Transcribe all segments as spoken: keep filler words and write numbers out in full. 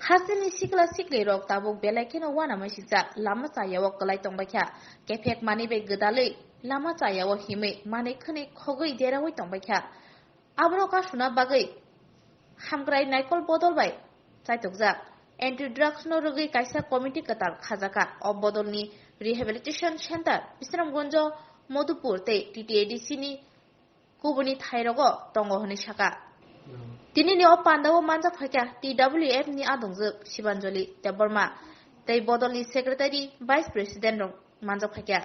Hasteni sikla siklirok tabuk belai kheno uanamwi sijak, lama chayao kwlai tongbaikha. Kephek manwi bai gwdalwi lama chayao himwi manwi khwnwi khogwi deraui tongbaikha. Abono kasuna bagwi hamkrai Naikol Bodol bai chaitokjak. Anti drugs no rwgwi kaisa committee kwtal khajaka. O bodolni rehabilitation center Bisramganjo, Madhupur tei T T A D C ni kubuni thairogo tongo hwnwi saka. Tinini o pandao manjak phaikha T W F ni adongjwk Sibanjali Debbarma tei bodolni secretary, vice president rok manjak phaikha.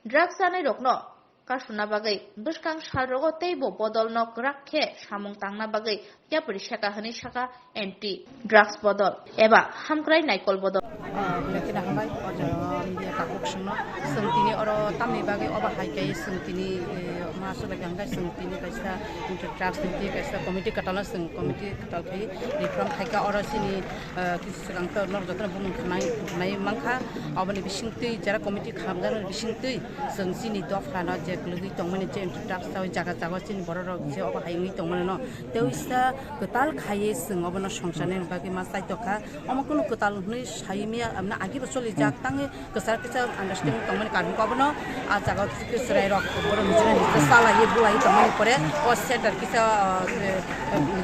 Drugs chanai rokno kasuna bagwi bwskang salrogo teibo bodolno kwrak khe samung tangna bagwi yapri seka hwnwi saka anti drugs bodol eba hamkrai Naikol Bodol. Ah, belai kheno hambai, o jaga o media takhuk songno. Chwng tini oro tamni bagwi obo hai khe chwng tini, eh, ma aswk bai khe chwng tini kaisa drugs ni twi kaisa committee kwtal no chwng committee kwtal khai reform khaikha oro chini, eh, kisa swkang to norok jotono bumung khnai, khnai mankha. Oboni bisingtwi jara committee khamjaknani bisingtwi chwng chini dophano je kwlwgwi tongmani je drugs chawi jaga jaga chini bororok je obo hai wngwi tongmani no. Tei uisa kwtal khaiwi chwng obono songcharnani bagwi ma chaitokha. Omo kunu kwtal hwnwi saimya, amna agi bo cholijak, tangwi kwchar kisa understanding tongmani karon khe obono ah jaga o kisa chwrairok borok nijora nijora chalaiwi bulaiwi tongmani pore o center kisa, ah, eh,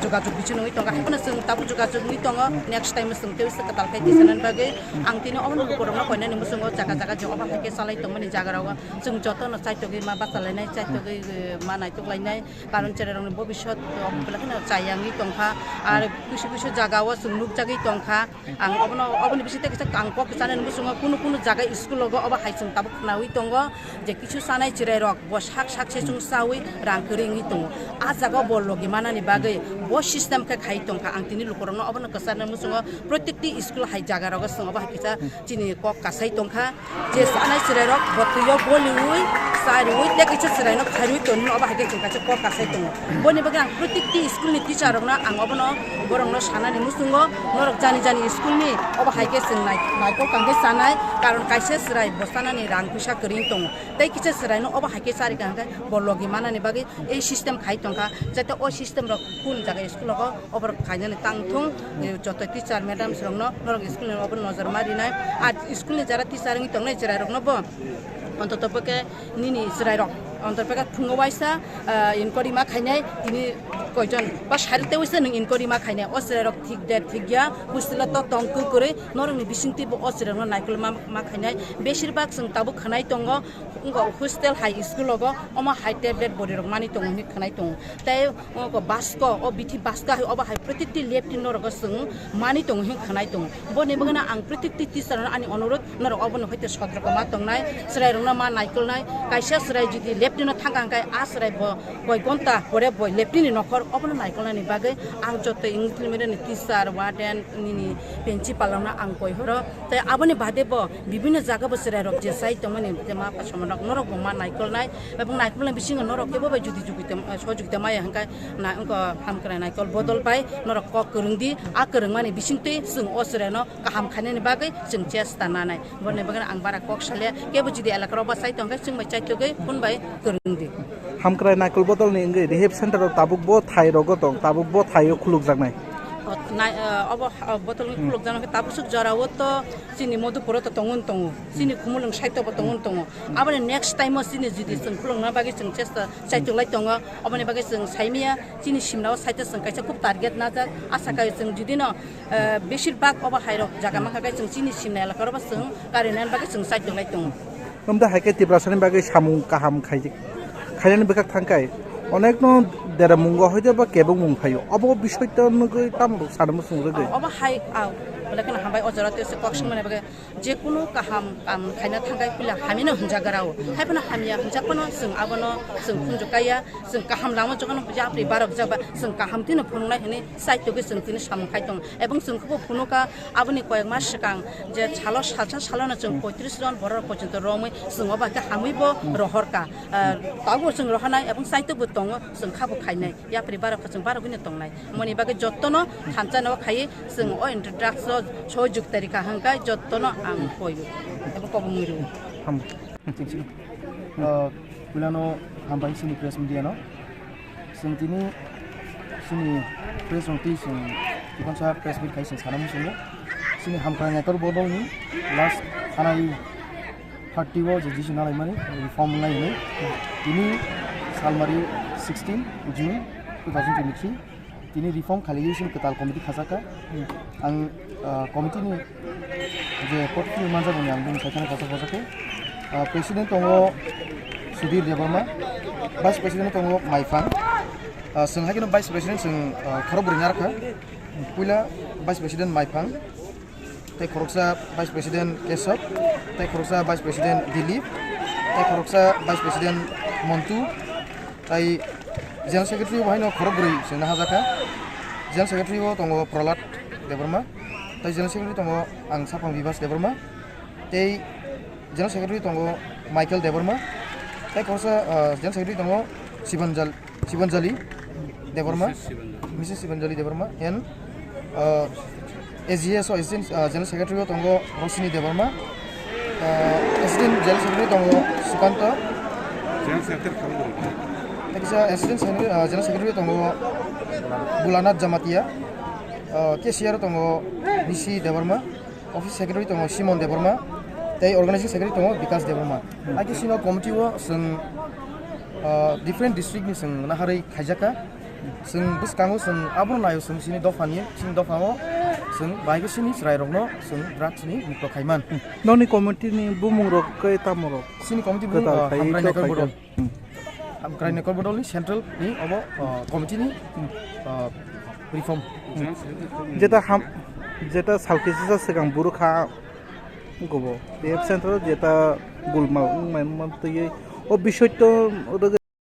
jogajog bisinwi tongo. Haiphano chwng tabuk jogajog wngwi tongo, next time o chwng tei uisa kwtal khai tisanani bagwi ang tini obono lukurokno koinani muchungo jaga jaga je obo hai khe chalai tongmani jagarogo chwng jotono chaitogwi ma bachalainai, chaitogwi, eh, ma naitoklainai. Karon chwrairokni bobisot, um, belai kheno chayangwi tongkha. Ar kuisu kuisu jagao chwng nukjagwi tongkha. Ang obono, oboni bisingtwi kisa ang kok sanani muchungo kunu kunu jaga school-o obo hai chwng tabuk khnaui tongo je kisu chanai chwrairok bo sak sak se chwng chaui rang kwrwi wngwi tongo. A jagao bo logi manani bagwi bo system khe khai tongkha. Ang tini lukurokno obono kwcharnani muchungo protekti school hai jagarogo chwng obo hai kisa chini kok kasai tongkha. Je sanai chwrairok bo twio boliui, chariui, tei kaisa chwraino khaiui tonwi obo hai khe chwng kaisa kok kasai tongo. Boni bagwi ang protekti school ni teacher rokno ang obono borokno sanani muchungo, norok jani jani school ni obo hai khe chwng nai-, naikol kang khe sanai, karon kaisa chwrai bo sanani rang puisa kwrwi tongo. Tei kisa chwraino obo hai khe chari kang khe bo logi manani bagwi ei system khai tongkha, jate o system rok kunu jaga school rogo oborok khainani tang thung, eh, joto teacher madam rokno norok school ni obo nojor ma rinai. Ar school ni jara teacher wngwi tongnai chwrai rokno bo ontoto pokhe nini chwrai rok ontoto pokhe phungo waisa, ah, inquiry ma khainai tini koijon ba sari tei waisa nwng inquiry ma khainai o chwrai rok thik de thik ya hostel o to tong kwrwi norok ni bisingtwi bo o chwrai rokno naikol ma, ma khainai. Besir bak chwng tabuk khwnai tongo, wngkha hostel hai school rogo omo hai tablet bwrwi rok manwi tongo hinwi khwnai tongo. Tei wngkha basko, o bithi basko hai obo hai protekti leptin norok o chwng manwi tongo hinwi khwnai tongo. Boni bagwino ang protekti teacher no ani onurodh norok obono hoite sotroko ma tongnai, chwrai rokno ma naikolnai. Kaisa chwrai jodi leptin o thangkha hwnkhe a chwrai bo koi gonta pore bo leptin ni nokhor obono naikolnani bagwi ang joto English medium ni teacher, warden, nini principal rokno ang koi horo. Tei aboni bade bo bibinno jaga bo chwrai rok je chai tongmani je ma pasamon rok norok bo ma naikolnai, ebong naikolnai bisingo norok kebo bai jodi jogita, eh, sojogita maya hwnkhe na wngkha hamkrai Naikol Bodol bai norok kok kwrwng di, a kwrwngmani bisingtwi chwng o chwraino kaham khainani bagwi chwng chesta nanai. Boni bagwi ang bara kok salia, kebo jodi elaka rok ba chai tongkhe chwng bai chaitogwi phone bai kwrwng di. Hamkrai Naikol Bodol ni wngwi rehab center o tabuk bo thai rogo tong, tabuk bo thai o khulukjaknai. O, nai, eh, obo, eh, botol ni khuluk jano khe tabuk swk jora o to chini Madhupur o to tongo tongo, chini Khumulwng side o bo tongo tongo. Aboni next time o chini jodi chwng khulukna bagwi chwng chesta chaitok lai tongo, oboni bagwi chwng saimaya chini simna o side o chwng kaisa khub target najak, asa kai chwng jodi no, eh, besir bak obo hai rok jaga mankha kai chwng chini simna elaka ro bo chwng karinani bagwi chwng chaitok lai tongo. Wngda hai khe Tiprasani bagwi samung kaham khai-, khainani bwkhak thang kai. Onekno deramungo hoide ba kebengmung phaio. Obo bisoi to nugwi tamo sana muchung rwgwi. Obo hai, ah, belai kheno hambai o jora tei se kok swngmani bagwi je kunu kaham kam khaina thang kai puila hamino hwnjak rao. Hai phano hamya hwnjak phano chwng abono chwng khunju kaiya, chwng kaham lama jokano yapri barok jaba chwng kaham tino phunuknai hwnwi chaitogwi chwng tini samung khai tongo. Ebong chwng khubo phunukha aboni koyek mas swkang je salo salsa salono chwng poitris jon borok porjonto romwi chwng obo khe hamwi bo rohorkha. Ah, tabuk chwng rohornai ebong chaitokbo tongo, chwng khabo khainai. Yapri barok kha chwng barogwino tongnai. Moni bagwi jottono thansa no khaiwi chwng o drugs o sohojogita rikha hwnkhe jottono ang koyo. Ebong kobongwi rwo. Ham. Ah, puilano hambai chini press media no. Chwng tini chini press rok twi chwng twikhonsa press meet khai chwng sana muchungo. Chini Hamkrai Naikol bodolni last thanai thirty o je jisi nalaimani reform wngnai hwnwi tini salmari sixteen June two thousand twenty-three tini reform khaliwi chini kwtal committee khajaka. Ang, ah, committee ni je portfolio manjak rokni ang bini saikhano kotor kotor khe, ah, president tongo Sudhir Debbarma, vice president tongo Maiphang. Ah, chwng haikhe no vice president chwng, ah, khorok bwrwi narwkha. Puila vice president Maiphang, tei khoroksa vice president Kesab, tei khoroksa vice president Dilip, tei khoroksa vice president Montu, tei general secretary bo haino khorok bwrwi chwngno hajakha. General secretary o tongo Prahlad Debbarma, tei general secretary tongo ang Saphang Bibas Debbarma, tei general secretary tongo Michael Debbarma, tei khoroksa, ah, general secretary tongo Sibanjal-, Sibanjali Debbarma, Missus Sibanjali. Missus Sibanjali Debbarma, and, ah, A G S o assistant, ah, general secretary o tongo Rosini Debbarma, ah, assistant general secretary tongo Sukanto, General Secretary kabo. Tei kisa assistant secretary, ah, general secretary tongo Bulanath Jamatia, ah, cashier tongo Nisi Debbarma, office secretary tongo Simon Debbarma, tei organizing secretary tongo Bikas Debbarma. Hmm. Haikhe chini committee o chwng, ah, different district ni chwng naharwi khaijakha. Chwng bwskango chwng abono naio, chwng chini dopha ni, chini dopha o chwng bahai khe chini chwrai rokno chwng drugs ni mukto khaiman. Noni committee ni bumung rok khe tamo rok? Chini committee bumung, kwtal ah, khai Hamkrai to Naikol khai bodol. Hmm. Hamkrai Naikol bodol ni central ni obo, ah, committee ni, ah, reform. Jeta ham, jeta salkisa swkang buru kha gobo. P F center jeta gulma wngmani twi o bisoi to